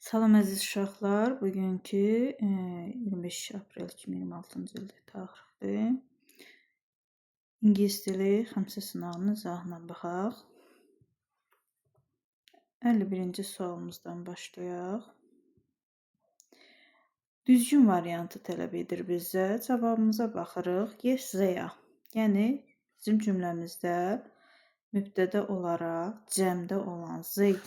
Salam əziz uşaqlar. Bugünkü 25 aprel 2026-cı ildə tarixdir. İngilis dili xəmsə sınağının izahına baxaq. 51-ci sualımızdan başlayaq. Düzgün variantı tələb edir bizə. Cavabımıza baxırıq. Yes, they are. Yəni bizim cümləmizdə mübtədə olaraq cəmdə olan they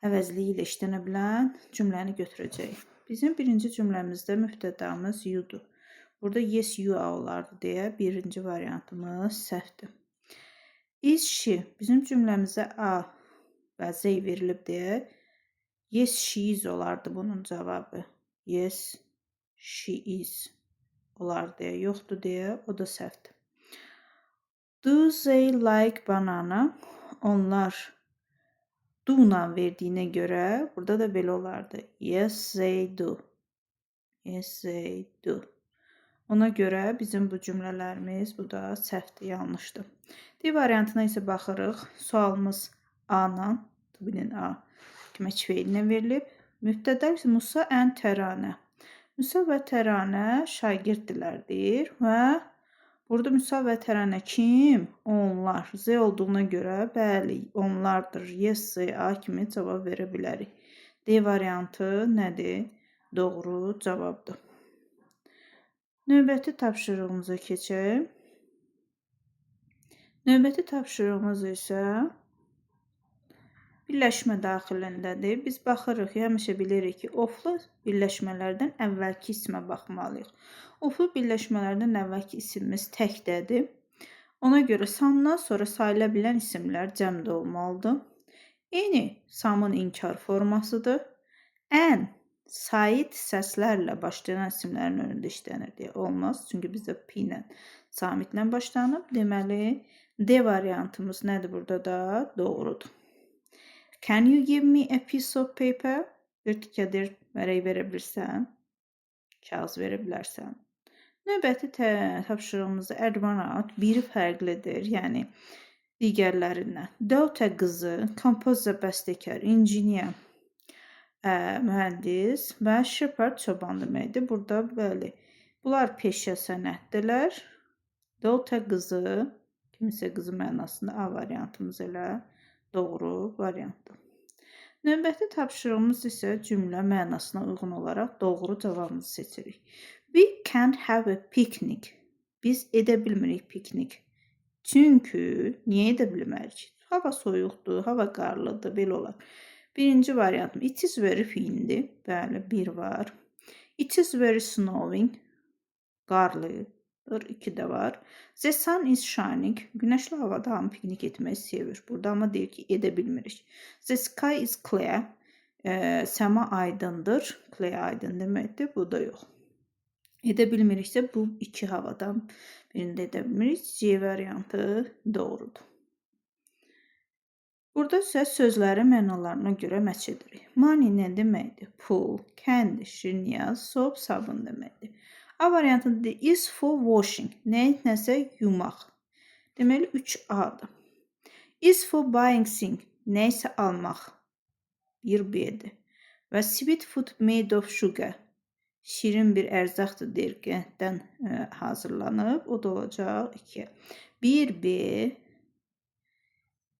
əvəzliyi ilə işlənə bilən cümləni götürəcəyik. Bizim birinci cümləmizdə mübtədamız you-dur. Burada yes, you are olardı deyə birinci variantımız səhvdir. Is she? Bizim cümləmizdə A və Z verilib deyə yes, she is olardı bunun cavabı. Yes, she is olar deyə yoxdur deyə o da səhvdir. Do they like banana? Onlar do-la verdiyinə görə burada da belə olardı. Yes, they do. Yes, they do. Ona görə bizim bu cümlələrimiz bu da səhvdir, yanlışdır. D variantına isə baxırıq. Sualımız A-la, to be-nin A köməkçi feilinə verilib. Mübtədə isə Musa and Təranə. Musa və Təranə şagirddirlər deyir və burada Musa və Təranə kim? Onlar. They olduğuna görə bəli, onlardır. Yes, they are kimi cavab verə bilərik. D variantı nədir? Doğru cavabdır. Növbəti tapşırığımıza keçək. Növbəti tapşırığımız isə birləşmə daxilindədir. Biz baxırıq, həmişə bilirik ki, of-lu birləşmələrdən əvvəlki ismə baxmalıyıq. Of-lu birləşmələrdən əvvəlki isimimiz təkdədir. Ona görə some-dan sonra sayıla bilən isimlər cəmdə olmalıdır. Any some-ın inkar formasıdır. An sait səslərlə başlayan isimlərin önündə işlənir deyə olmaz. Çünki bizdə P ilə samitlə başlanıb. Deməli, D variantımız nədir burada da? Doğrudur. Can you give me a piece of paper? Bir tikədir vərəq verə bilirsən? Kağız verə bilərsən. Növbəti tapşırığımızda add one out biri fərqlidir. Yəni digərlərindən. Daughter qızı, composer bəstəkar, engineer mühəndis və shepherd çoban deməkdir. Burada bəli, bunlar peşə sənətdirlər. Daughter qızı, kimisə qızı mənasında A variantımız elə doğru variantdır. Növbəti tapşırığımız isə cümlə mənasına uyğun olaraq doğru cavabımızı seçirik. We can't have a picnic. Biz edə bilmirik piknik. Çünki niyə edə bilmərik? Hava soyuqdur, hava qarlıdır, belə olar. Birinci variantım it is very windy. Bəli, bir var. It is very snowing. Qarlıdır, iki də var. The sun is shining. Günəşli havada hamı piknik etməyi sevir. Burada amma deyir ki, edə bilmirik. The sky is clear. Səma aydındır. Clear aydın deməkdir. Bu da yox. Edə bilmiriksə bu iki havadan birində edə bilmirik. C variantı doğrudur. Burada isə sözləri mənalarına görə match edirik. Money nə deməkdir? Pul, candy, şirniyyat, soap, sabun deməkdir. A variantında is for washing. Nə nəsə yumaq. Deməli 3A-dır. Is for buying thing. Nəsə almaq. 1B-dir. Və sweet food made of sugar. Şirin bir ərzaqdır deyir, qənddən hazırlanıb. O da olacaq 2. 1B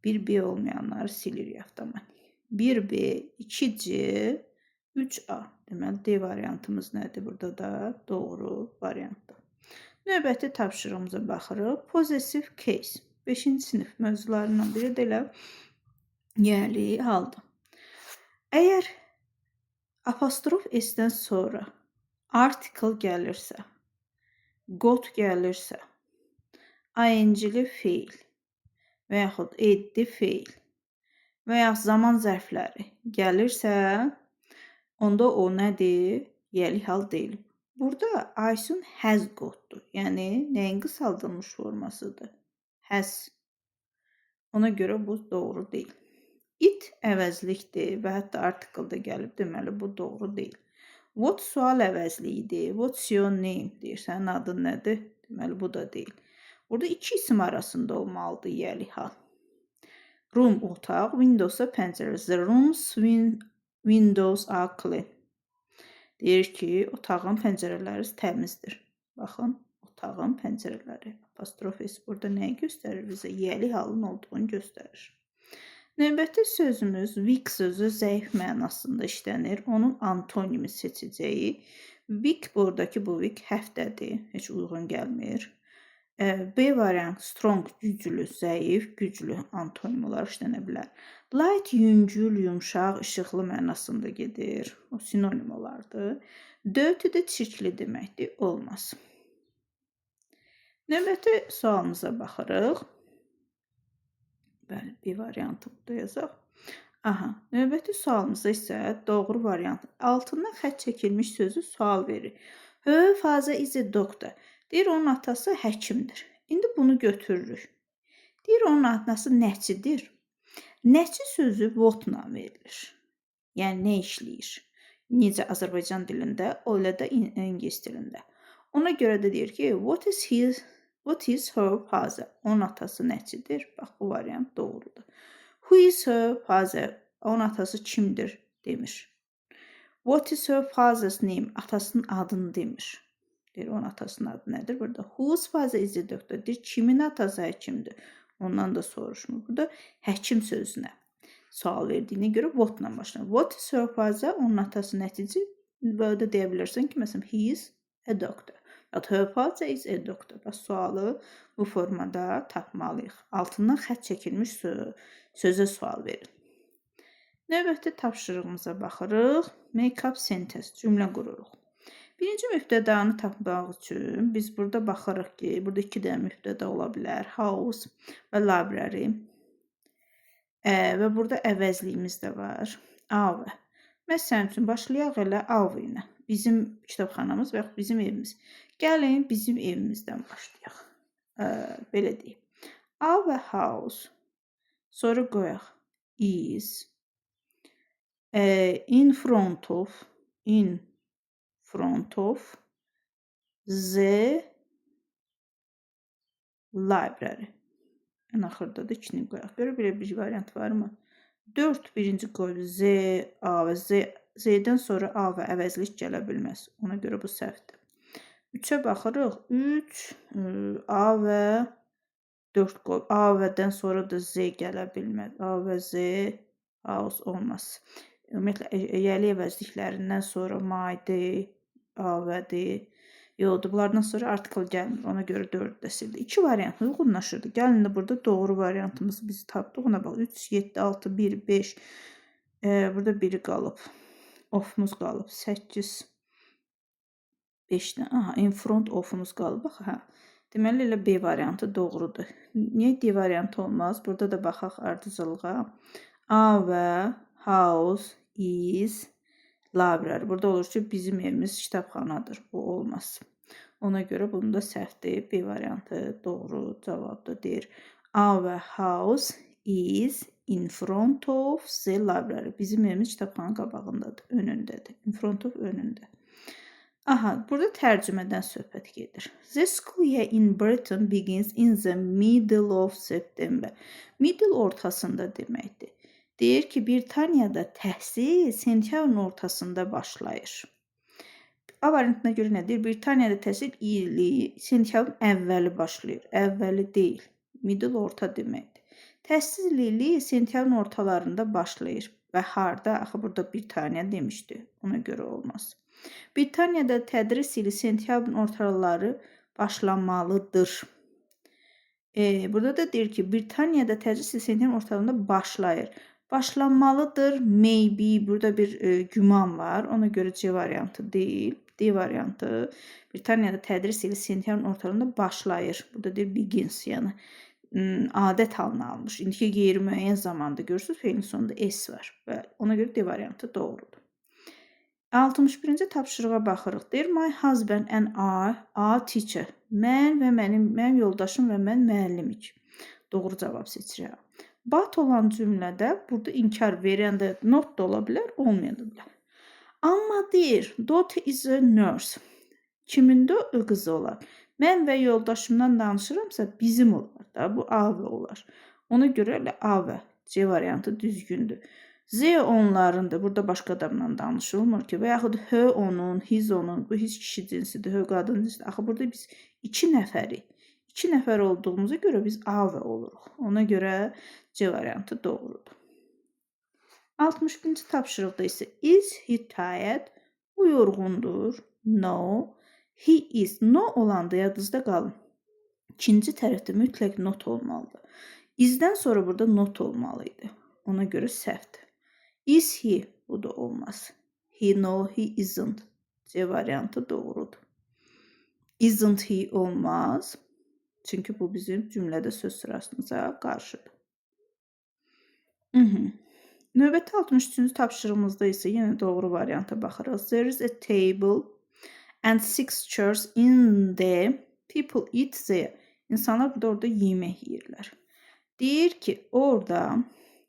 1B olmayanları silirik avtomatik. 1B, 2C, 3A. Deməli D variantımız nədir burada da? Doğru variantdır. Növbəti tapşırığımıza baxırıq. Possessive case. 5-ci sinif mövzularından biri də elə yiyəli haldır. Əgər apostrof s-dən sonra article gəlirsə, got gəlirsə, ing-li feil və yaxud ed feil və ya zaman zərfləri gəlirsə, onda o nədir? Yiyəli hal deyil. Burada Aysun has got'dur. Yəni nəyin qısaldılmış formasıdır? Has. Ona görə bu doğru deyil. It əvəzlikdir və hətta article da gəlib, deməli bu doğru deyil. What sual əvəzliyidir. What's your name deyir. Sənin adın nədir? Deməli bu da deyil. Burada iki isim arasında olmalıdır yiyəli hal. Room otaq, window isə pəncərə. The room's Windows are clean. Deyir ki, otağın pəncərələri təmizdir. Baxın, otağın pəncərələri. Apostrof S burada nəyi göstərir bizə? Yiyəli halın olduğunu göstərir. Növbəti sözümüz weak sözü zəif mənasında işlənir. Onun antonimi seçəcəyik. Week, buradakı bu week həftədir. Heç uyğun gəlmir. B variantı strong, güclü, zəif, güclü antonim olaraq işlənə bilər. Light, yüngül, yumşaq, işıqlı mənasında gedir. O sinonim olardı. Dirty də çirkli deməkdir, olmaz. Növbəti sualımıza baxırıq. Bəli, B variantı burada yazaq. Aha, növbəti sualımızda isə doğru variant. Altından xətt çəkilmiş sözü sual verir. Her father is a doctor. Deyir, onun atası həkimdir. İndi bunu götürürük. Deyir, onun atası nəçidir? Nəçi sözü what-la verilir. Yəni, nə işləyir? Necə Azərbaycan dilində, elə də ingilis dilində. Ona görə də deyir ki, what is her father? Onun atası nəçidir? Bax, bu variant doğrudur. Who is her father? Onun atası kimdir? Demir. What is her father's name? Atasının adını demir. Deyir, onun atasının adı nədir? Burada whose father is a doctor? Deyir, kimin atası həkimdir? Ondan da soruşmur. Burada həkim sözünə sual verdiyinə görə what-la başlanır. What is her father? Onun atası nəticə? Böyle də deyə bilərsən ki, məsələn, he is a doctor. Ya her father is a doctor. Bax, sualı bu formada tapmalıyıq. Altından xətt çəkilmiş sözə sual verin. Növbəti tapşırığımıza baxırıq. Make up sentence, cümlə qururuq. Birinci mübtədanı tapmaq üçün biz burada baxırıq ki, burada iki dənə mübtəda ola bilər. House və library. Və burada əvəzliyimiz də var. Our. Məsələn üçün, başlayaq elə our ilə. Bizim kitabxanamız və yaxud bizim evimiz. Gəlin, bizim evimizdən başlayaq. Belə deyim. Our house. Sonra qoyaq. Is. In front of the library. Ən axırda da ikini qoyaq. Görə belə bir variant varmı? 4 birinci qoy Z, A və Z. Z-dən sonra A və əvəzlik gələ bilməz. Ona görə bu səhvdir. 3-ə baxırıq. 3, A və 4 qoy. A və-dən sonra da Z gələ bilməz. A və Z house olmaz. Ümumiyyətlə, yəli əvəzliklərindən sonra my-dır, A və D. Yoxdur. Bunlardan sonra article gəlmir. Ona görə 4 də sildi. İki variant uyğunlaşırdı. Gəlin də burada doğru variantımızı biz tapdıq. Ona bax. 3, 7, 6, 1, 5. Burada biri qalıb. Of-umuz qalıb. 8, 5-dən. Aha, in front of-umuz qalıb. Bax, hə. Deməli, elə B variantı doğrudur. Niyə D variantı olmaz? Burada da baxaq ardıcıllığa. Our house is library. Burada olur ki, bizim evimiz kitabxanadır. Bu olmaz. Ona görə bunu da səhvdir. B variantı doğru cavabdır. Deyir. Our house is in front of the library. Bizim evimiz kitabxananın qabağındadır, önündədir. In front of önündə. Aha, burada tərcümədən söhbət gedir. The school year in Britain begins in the middle of September. Middle ortasında deməkdir. Deyir ki, Britaniyada təhsil sentyabrın ortasında başlayır. A variantına görə nə deyir? Britaniyada təhsil ili sentyabrın əvvəli başlayır. Əvvəli deyil. Middle orta deməkdir. Təhsil ili sentyabrın ortalarında başlayır. Və harda? Axı burada Britaniya demişdi. Ona görə olmaz. Britaniyada tədris ili sentyabrın ortaları başlamalıdır. Burada da deyir ki, Britaniyada tədris ili sentyabrın ortalarında başlayır. Başlanmalıdır. Maybe burada bir güman var. Ona görə C variantı deyil. D variantı Britaniyada tədris ili sentyabrın ortalarında başlayır. Burada deyir begins, yəni adət halını almış. İndiki qeyri-müəyyən zamanda görürsünüz, feilin sonunda S var. Bəli, ona görə D variantı doğrudur. 61-ci tapşırığa baxırıq. Deyir, my husband and I are teacher. Mən və mənim yoldaşım və mən müəllimik. Doğru cavab seçirəm. But olan cümlədə burada inkar verən də not da ola bilər, olmaya da bilər. Amma deyir, daughter is a nurse. Kimin də qızı olar? Mən və yoldaşımdan danışıramsa bizim olar da, bu A və olar. Ona görə elə A və C variantı düzgündür. Z onlarındır. Burada başqa adamla danışılmır ki. Və yaxud H onun, his onun. Bu his kişi cinsidir, H qadın cinsidir. Axı burada biz 2 nəfərik. 2 nəfər olduğumuza görə biz A və oluruq. Ona görə C variantı doğrudur. 61-ci tapşırıqda isə is he tired? O yorğundur. No. He is. No olanda yadınızda qalın. İkinci tərəfdə mütləq not olmalıdır. Is'dən sonra burada not olmalı idi. Ona görə səhvdir. Is he? Bu da olmaz. He no, he isn't. C variantı doğrudur. Isn't he olmaz. Çünki bu bizim cümlədə söz sırasımıza qarşıdır. Növbəti 63-cü tapşırığımızda isə yenə doğru varianta baxırıq. There is a table and six chairs in the people eat there. İnsanlar burada orada yemək yeyirlər. Deyir ki, orada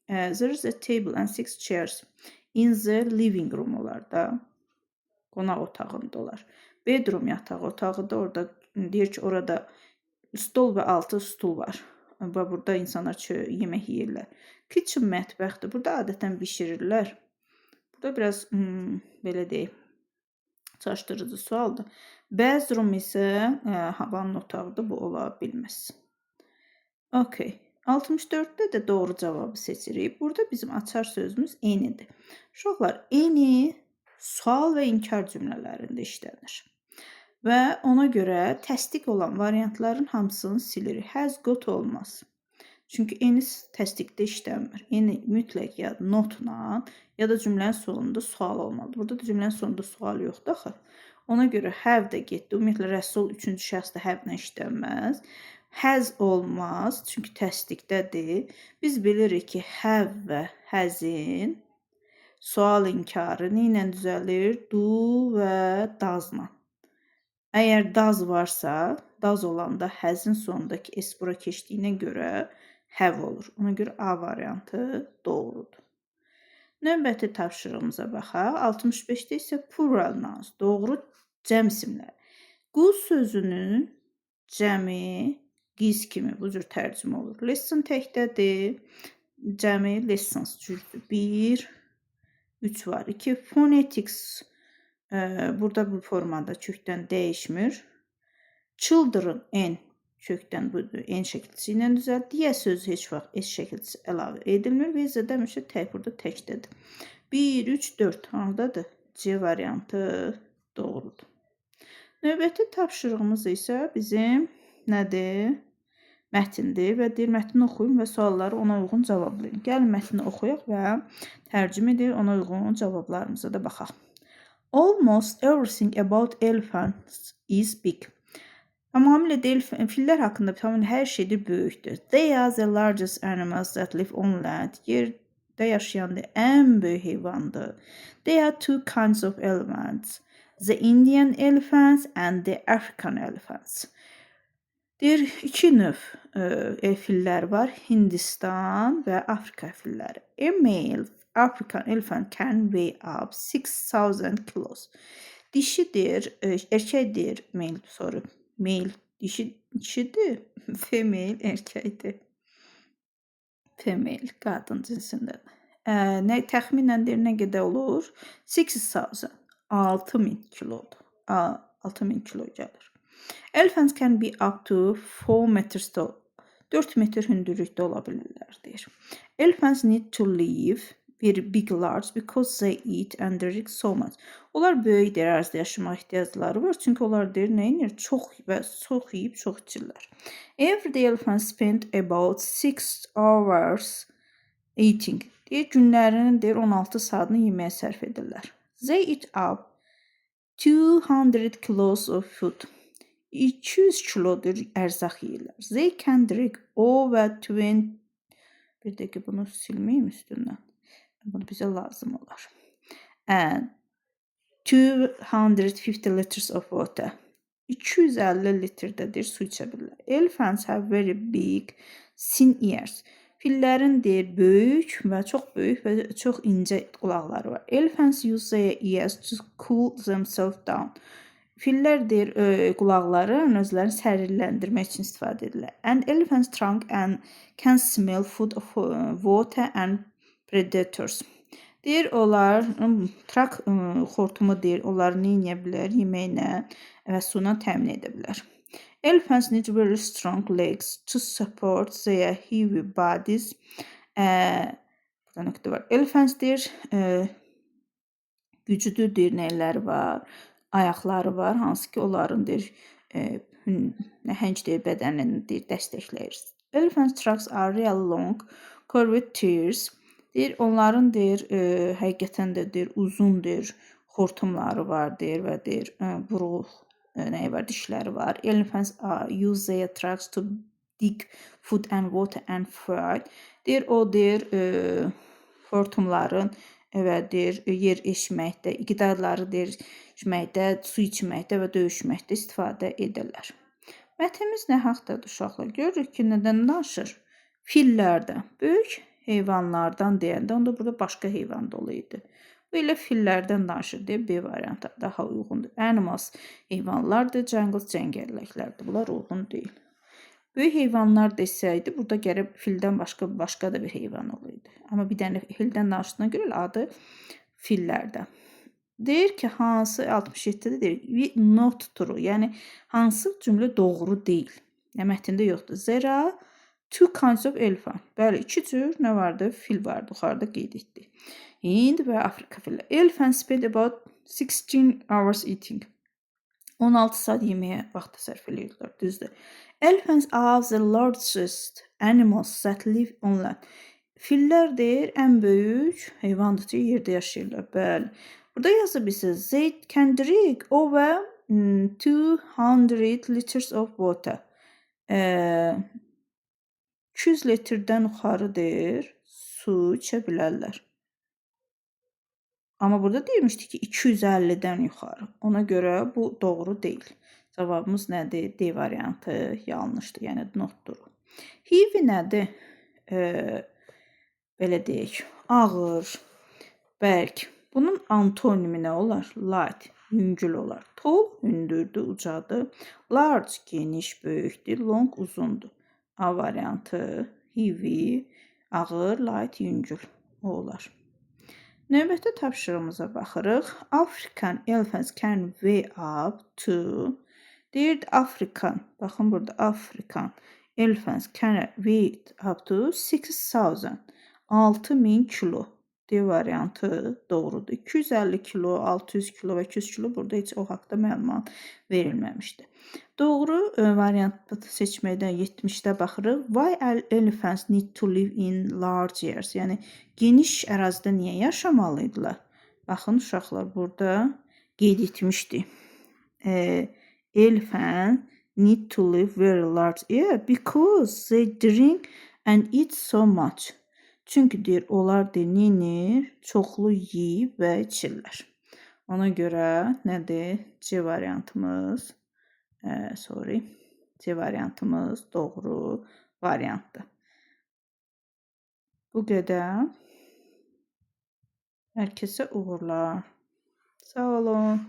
there is a table and six chairs in the living room olar da. Qonaq otağında olar. Bedroom yataq otağıdır. Orada deyir ki, orada stol və 6 stul var. Və burada insanlar yemək yeyirlər. Kitchen mətbəxdir. Burada adətən bişirirlər. Burada biraz belə deyək, çaşdırıcı sualdır. Bathroom isə havanın otağıdır. Bu ola bilməz. Okay. 64-də də doğru cavabı seçirik. Burada bizim açar sözümüz any'dir. Uşaqlar, any sual və inkar cümlələrində işlənir. Və ona görə təsdiq olan variantların hamısını silirik. Has got olmaz. Çünki any təsdiqdə işlənmir. Any mütləq ya notla, ya da cümlənin sonunda sual olmalıdır. Burada da cümlənin sonunda sual yoxdur axı. Ona görə have də getdi. Ümumiyyətlə Rəsul üçüncü şəxsdə have-lə işlənməz. Has olmaz, çünki təsdiqdədir. Biz bilirik ki, have və has-in sual inkarı nə ilə düzəlir? Do və does-la. Əgər does varsa, does olanda has-in sonundakı s bura keçdiyinə görə have olur. Ona görə A variantı doğrudur. Növbəti tapşırığımıza baxaq. 65-də isə plural nouns, doğru cəm isimlər. Goose sözünün cəmi geese kimi bu cür tərcümə olur. Lesson təkdədir. Cəmi lessons cürdür. 1, 3 var. 2, phonetics burada bu formada kökdən dəyişmir. Children n kökdən bu n şəkilçisi ilə düzəl. Deyə sözü heç vaxt s şəkilçisi əlavə edilmir və z demişsə tək burada təkdədir. 1, 3, 4 hardadır? C variantı doğrudur. Növbəti tapşırığımız isə bizim nədir? Mətindir və deyir mətni oxuyun və sualları ona uyğun cavablayın. Gəlin mətni oxuyaq və tərcümə edək, ona uyğun cavablarımıza da baxaq. Almost everything about elephants is big. Tamamilə deyil, fillər haqqında tamamilə hər şeydir böyükdür. They are the largest animals that live on land. Yerdə yaşayan ən böyük heyvandır. There are two kinds of elephants. The Indian elephants and the African elephants. Deyir, iki növ fillər var. Hindistan və Afrika filləri. A male African elephant can weigh up 6000 kilos. Dişidir, erkəkdir, male, sorry. Male dişi dişidir, female erkəkdir. Female qadın cinsindədir. Nə təxminən deyir nə qədər olur? 6000, 6000 kilodur. 6000 kilo gəlir. Elephants can be up to 4 meters tall. 4 metr hündürlükdə ola bilirlər deyir. Elephants need to live very big large because they eat and drink so much. Onlar böyük deyir ərazidə yaşamaq ehtiyacları var. Çünki onlar deyir nə edir? Çox və çox yeyib, çox içirlər. Every day elephants spend about 6 hours eating. Deyir günlərinin deyir 16 saatını yeməyə sərf edirlər. They eat up 200 kilos of food. 200 kilodur ərzaq yeyirlər. They can drink over 20. Bir dəqiqə bunu silməyim üstündən. Bunu bizə lazım olar. And 250 liters of water. 250 litrdə su içə bilirlər. Elephants have very big thin ears. Fillərin deyir böyük və çox böyük və çox incə qulaqları var. Elephants use their ears to cool themselves down. Fillər deyir qulaqlarını özlərini sərinləndirmək üçün istifadə edirlər. And elephants trunk and can smell food, water and predators. Deyir onlar trak xortumu deyir, onları nə edə bilər? Yeməklə və suyla təmin edə bilər. Elephants need very strong legs to support their heavy bodies. Burada nöqtə var. Elephants deyir, güclü deyir nəyləri var, ayaqları var, hansı ki onların deyir, nəhəng deyir bədənini deyir dəstəkləyir. Elephant trunks are really long, curved tears. Deyir onların deyir, həqiqətən də deyir uzun deyir xortumları var deyir və deyir buruq nəyi var, dişləri var. Elephants use their trunks to dig food and water and fight. Deyir o deyir xortumların və deyir yer eşməkdə, qidaları deyir eşməkdə, su içməkdə və döyüşməkdə istifadə edirlər. Mətnimiz nə haqdadır uşaqlar? Görürük ki, nədən danışır? Fillərdən, böyük heyvanlardan deyəndə onda burada başqa heyvan dolu idi. Bu elə fillərdən danışır deyə B variantı daha uyğundur. Animals heyvanlardır, jungles cəngəlliklərdir. Bunlar uyğun deyil. Böyük heyvanlar desəydi, burada gərək fildən başqa da bir heyvan olaydı. Amma bir dənə fildən danışdığına görə elə adı fillərdə. Deyir ki, hansı 67-də deyir, not true, yəni hansı cümlə doğru deyil. Yəni mətndə yoxdur. There are two kinds of elephant. Bəli, iki cür nə vardı? Fil vardı, yuxarıda qeyd etdik. Hind və Afrika filləri. Elephants spend about 16 hours eating. 16 saat yeməyə vaxt sərf eləyirdilər, düzdür. Elephants are the largest animals that live on land. Fillər deyir, ən böyük heyvandır ki, yerdə yaşayırlar. Bəli. Burada yazıb isə they can drink over 200 liters of water. 200 litrdən yuxarı deyir, su içə bilərlər. Amma burada deyilmişdi ki, 250-dən yuxarı. Ona görə bu doğru deyil. Cavabımız nədir? D variantı yanlışdır, yəni notdur. Heavy nədir? Belə deyək, ağır, bərk. Bunun antonimi nə olar? Light, yüngül olar. Tall, hündürdür, ucadır. Large, geniş, böyükdür. Long, uzundur. A variantı heavy, ağır, light, yüngül o olar. Növbəti tapşırığımıza baxırıq. African elephants can weigh up to deyirdi African. Baxın burada African elephants can weigh up to 6000. 6000 kilo. D variantı doğrudur. 250 kilo, 600 kilo və 200 kilo burada heç o haqda məlumat verilməmişdi. Doğru variantı seçməkdə 70-də baxırıq. Why elephants need to live in large areas? Yəni geniş ərazidə niyə yaşamalıydırlar? Baxın uşaqlar burada qeyd etmişdi. Elephant need to live very large area because they drink and eat so much. Çünki deyir, onlar deyir, neynir? Çoxlu yeyib və içirlər. Ona görə nədir? C variantımız, sorry, C variantımız doğru variantdır. Bu qədər. Hər kəsə uğurlar. Sağ olun.